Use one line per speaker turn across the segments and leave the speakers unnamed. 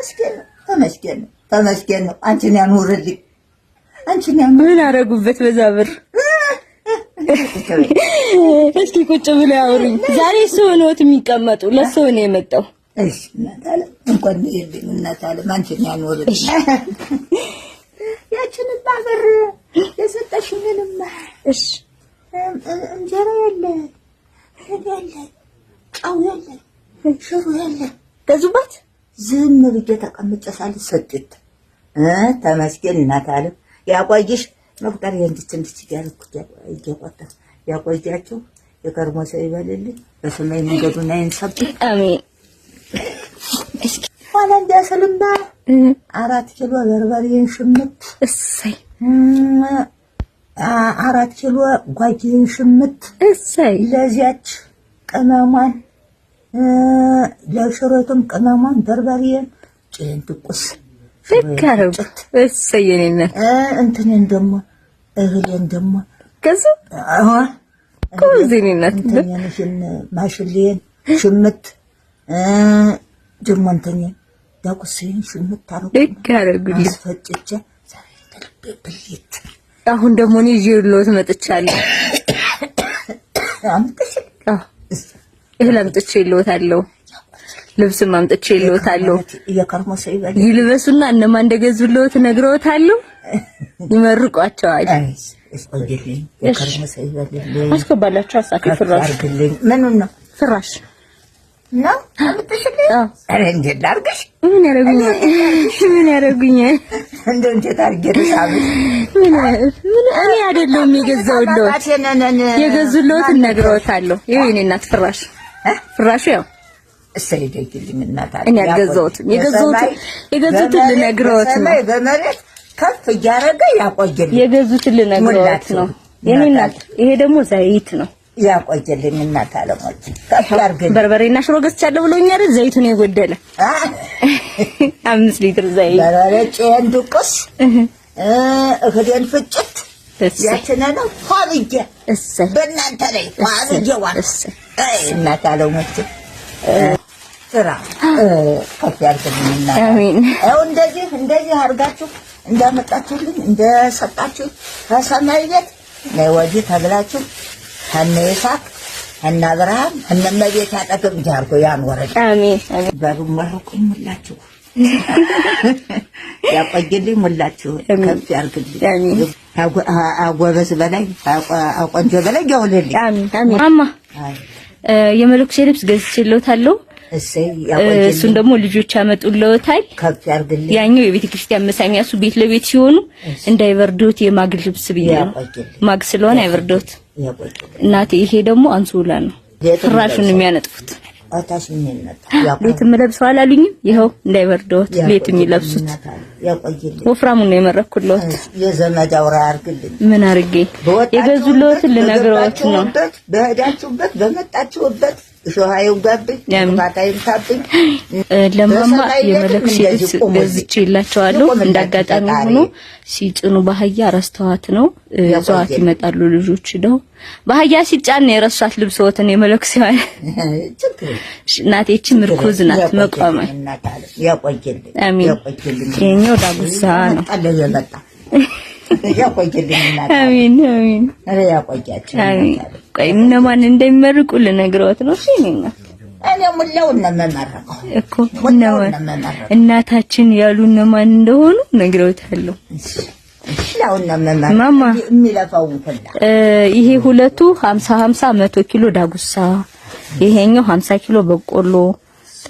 ተመስገን ነው፣ ተመስገን ነው፣ ተመስገን ነው። አንቺን ያኑርልኝ፣ አንቺን ያኑር።
ምን አረጉበት በዛ ብር? እስኪ ቁጭ ብለው ያውሩኝ። ዛሬ እሱ ሆኖት የሚቀመጡ ለሰው ነው የመጣው።
እሺ እናት አለም እንኳን ይልኝ እናት አለም አንቺን ያኑርልኝ። ያችንማ ብር የሰጠሽኝንማ
እሺ
እንጀራ የለ ምን የለ ጨው የለ ሽሮ የለ
ገዙባት።
ዝም ብዬ ተቀምጬ ሳለ ሰጡት። ተመስገን እናት አለም ያቆይሽ። መቁጠር እንድች እንድች እያደረኩ እየቆጠርኩ ያቆያችሁ። የከርሞ ሰው ይበልልኝ። በሰማይ መንገዱን አይንሳብኝ።
አሜን።
ኋላ እንዲያስልማ 4 ኪሎ በርበሬን ሽምት፣
እሰይ
4 ኪሎ ጓጌን ሽምት፣
እሰይ
ለዚያች ቅመሟን ለሽሮቱም ቅመሟን በርበሬን ጭን ትቁስ
ልክ አደረጉ። እሰይ የኔ እናት።
እንትንን ደግሞ እህሌን ደግሞ
ገዙ ጎበዝ የኔ እናት።
እንትኔን ማሽሌን ሽምት ደግሞ እንትኔን ዳቁሴን ሽምት አደረኩ።
ልክ አደረጉልኝ።
አስፈጭቼ ዛሬ ተልቤ ብልት።
አሁን ደግሞ እኔ ይዤልዎት መጥቻለሁ።
አምጥሽ?
አዎ፣ እህል አምጥቼልዎታለሁ። ልብስም አምጥቼልዎታለሁ።
የከርሞ ሰው ይበል።
ይልበሱና እነማን እንደገዙልዎት እነግረዎታለሁ። ይመርቋቸዋል።
ቆይልኝ፣ የከርሞ ሰው ይበልልኝ።
አስገባላችሁ አሳፊ ፍራሽ።
አድርግልኝ። ምኑን ነው?
ፍራሽ
ነው አምጥሽልኝ?
አዎ።
ኧረ እንዴት ላድርግሽ?
ምን ያደርጉኛል? ምን ያደርጉኛል?
እንደው እንዴት አድርጌ ልሳብሽ?
ምን ምን እኔ አይደለሁም የገዛሁልዎት። የገዙልዎትን እነግረዎታለሁ። ይኸው የእኔ እናት ፍራሽ ፍራሹ ያው
እሰይ ደግልኝ እናት አለ።
እኔ አልገዛሁትም። የገዙትን ልነግረዎት ነው።
በሰማይ በመሬት ከፍ እያደረገ ያቆየልኝ።
የገዙትን ልነግረዎት ነው። የእኔ እናት ይሄ ደግሞ ዘይት ነው።
ያቆየልኝ እናት አለሞች ከፍ ያድርግልኝ።
በርበሬና ሽሮ ገዝቻለሁ ብሎኛል። ዘይቱን የጎደለ 5 ሊትር ዘይት።
በርበሬ ጭን ድቁስ እህሌን ፍጭት
እሰይ
ያችንን ፏ ብዬ
እሰይ
በእናንተ ላይ ፏ ብዬ ዋልኩ።
እሰይ
አይ እናት አለሞች ስራ ከፍ ያድርግልኝ እናት።
አሜን።
ይኸው እንደዚህ እንደዚህ አድርጋችሁ እንዳመጣችሁልኝ እንደሰጣችሁ ከሰማይ ቤት ነይ ወዲህ ተብላችሁ ከነ ይስሐቅ ከነ አብርሃም ከነ እመቤቴ አጠገብ እንዲህ አድርጎ ያኖረኝ።
አሜን አሜን።
በሉ መርቁኝ ሙላችሁ ያቆይልኝ ሙላችሁ ከፍ ያድርግልኝ።
አሜን።
አጎበዝ በላይ አቆንጆ በላይ ያውልልኝ።
አሜን አሜን። ማማ የመለኩሴ ልብስ ገዝቼልዎታለሁ።
እሰይ ያቆይልኝ።
እሱን ደግሞ ልጆች ያመጡልዎታል።
ከፍ ያድርግልኝ።
ያኛው የቤተ ክርስቲያን መሳሚያ እሱ ቤት ለቤት ሲሆኑ እንዳይበርዶት የማግ ልብስ ብዬ ነው።
ያቆይልኝ።
ማግ ስለሆነ አይበርዶት።
ያቆይልኝ።
እናቴ ይሄ ደግሞ አንሶላ ነው። ፍራሹን የሚያነጥፉት።
አታሽ ምን ይመጣ
ቤት የምለብሰው አላሉኝም። ይኸው እንዳይበርዶት ቤት የሚለብሱት
ያቆይልኝ።
ወፍራሙን ነው የመረኩልዎት።
የዘመድ አውራ ያድርግልኝ።
ምን አድርጌ የገዙልዎትን ልነግረዎት ነው።
በገባችሁበት በሄዳችሁበት በመጣችሁበት እሾህ አይውጋብኝ፣ እንቅፋት አይምታብኝ።
ለማማ
በሰማይ ቤትም
የመለኩሴ
እንደዚህ
ልብስ
ቁሙልኝ።
ገዝቼላቸዋለሁ።
ይቁምላችሁ
እንዳጋጣሚ
ፈጣሪ።
ሆኖ ሲጭኑ ባህያ ረስተዋት ነው ይዘዋት ይመጣሉ ልጆች ሂደው ባህያ ሲጫን ነው የረሷት ልብስዎትን የመለኩሴዋን።
ችግር የለም።
እናቴ ይህቺ ምርኩዝ ናት መቋሚያ።
እናት አለ ያቆይልኝ።
አሜን።
ያቆይልኝ።
ይኸኛው ዳጉሳ ነው።
መጣለ የመጣ ያቆይልኝ እናት አለ።
አሜን አሜን
ኧረ ያቆያቸው
አሜን።
እናት አለ።
ቆይ እነማን እንደሚመርቁ ልነግረዎት ነው። እሺ የእኔ እናት።
እኔ ሙላውን ነው የምመርቀው።
እኮ
ሙላውን
እነማን
ነው የምመርቀው።
እናታችን ያሉ እነማን እንደሆኑ ነግረውታለሁ።
ሙላውን ነው የምመርቀው።
ማማ
የሚለፋውን ሁላ
ይሄ ሁለቱ 50 50 100 ኪሎ ዳጉሳ፣ ይሄኛው 50 ኪሎ በቆሎ።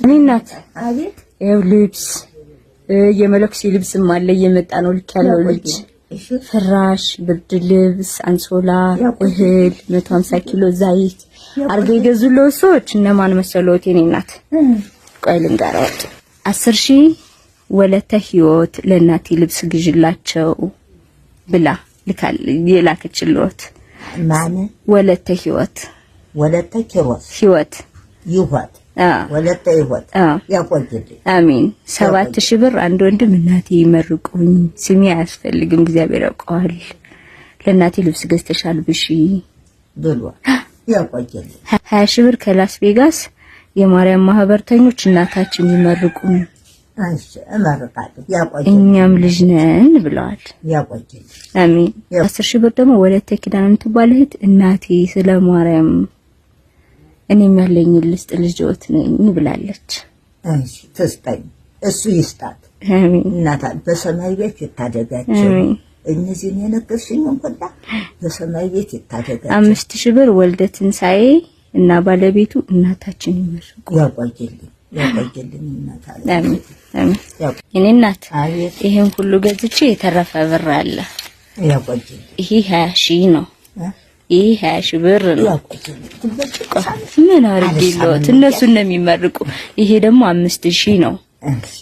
እኔ እናት
አቤት።
ይኸው ልብስ የመለኩሴ ልብስም አለ እየመጣ ነው። ልክ ያለው ልጅ ፍራሽ፣ ብርድ ልብስ፣ አንሶላ፣ እህል 150 ኪሎ ዘይት አድርገው የገዙልዎት ሰዎች እነማን መሰለዎት? የኔ እናት ቆይ ልንገርዎት። 10,000 ወለተ ህይወት ለእናቴ ልብስ ግዥላቸው ብላ ልካል የላከችልዎት።
ማን?
ወለተ ህይወት።
ወለተ ኪሮስ።
ህይወት።
ይሁት። ወለተ ይሁት። ያቆይልኝ።
አሚን። 7,000 ብር አንድ ወንድም እናቴ ይመርቁኝ፣ ስሜ አያስፈልግም እግዚአብሔር ያውቀዋል። ለእናቴ ልብስ ገዝተሻል ብሺ
ብሎ ያቆይልኝ።
20,000 ብር ከላስ ቬጋስ የማርያም ማህበርተኞች እናታችን ይመርቁኝ
እመርቃለሁ።
እኛም ልጅ ነን ብለዋል።
ያቆይልኝ።
አሜን። 10,000 ብር ደግሞ ወለተ ኪዳን የምትባል እህት እናቴ ስለ ማርያም እኔም ያለኝ ልስጥ ልጅዎት ነኝ ብላለች።
እሺ ትስጠኝ፣ እሱ ይስጣት።
አሜን።
እናታ በሰማይ ቤት ይታደጋቸው። እነዚህን የነገርሽኝን ሁላ በሰማይ ቤት ይታደጋቸው።
5,000 ብር ወልደ ትንሳኤ እና ባለቤቱ እናታችን ይመርቁ።
ያቆይልኝ፣ ያቆይልኝ እናታ።
አሜን አሜን። እኔ እናት ይሄን ሁሉ ገዝቼ የተረፈ ብር አለ።
ያቆይልኝ።
ይሄ 20,000 ነው። ይሄ 20,000 ብር ነው። ምን አድርጌልዎት? እነሱን ነው የሚመርቁ። ይሄ ደግሞ 5,000 ነው።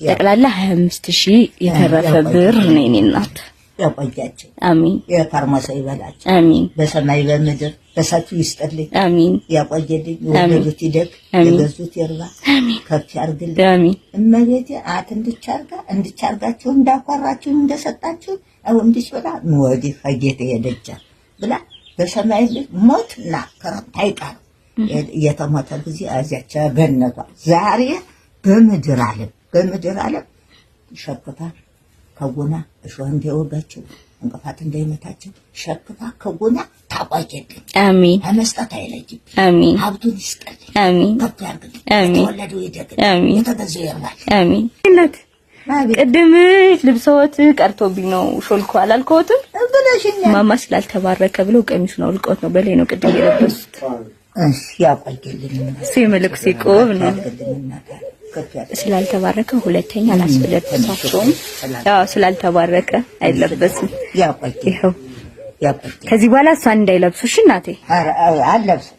ጠቅላላ 25,000 የተረፈ ብር ነው የእኔ እናት።
ያቆያቸው።
አሜን።
የከርሞ ሰው ይበላቸው።
አሜን።
በሰማይ በምድር በሰፊው ይስጥልኝ።
አሜን።
ያቆየልኝ። የወለዱት ይደግ፣ የገዙት ይርባ፣ ከፍ ያርግልኝ።
አሜን።
እመቤቴ አት እንድቻርጋ እንድቻርጋችሁ እንዳኮራችሁ እንደሰጣችሁ አው እንድች ብላ ወዲህ ከጌታ የደጃ ብላ በሰማይ ሞትና ክረምት አይቀርም። የተሞተ ጊዜ እዚያች ገነቷ ዛሬ በምድር ዓለም በምድር ዓለም ሸክፋ ከጎና እሾህ እንዳይወጋቸው እንቅፋት እንዳይመታቸው ሸክፋ ከጎና ታቆየልኝ።
አሜን።
ከመስጠት አይለይም።
አሜን።
ሀብቱን ይስጥልኝ።
አሜን።
ከፍ ያርግልኝ።
አሜን።
የተወለደው ይደግልኝ።
አሜን።
የተገዛው ይርባል።
አሜን። እናት ቅድም ልብሰዎት ቀርቶብኝ ነው ሾልኮ አላልከዎትም?
ብለሽኛል።
ማማ ስላልተባረከ ብለው ቀሚሱን አውልቀውት ነው በላይ ነው ቅድም የለበሱት።
እሺ ያቆየልኝ።
እሱ የመለኩሴ ቆብ ነው። ስላልተባረከ ሁለተኛ አላስለብሳቸውም። ያው ስላልተባረከ አይለበስም።
ያቆየልኝ።
ይኸው ከዚህ በኋላ እሷን እንዳይለብሱ እሺ እናቴ።
አለብስም።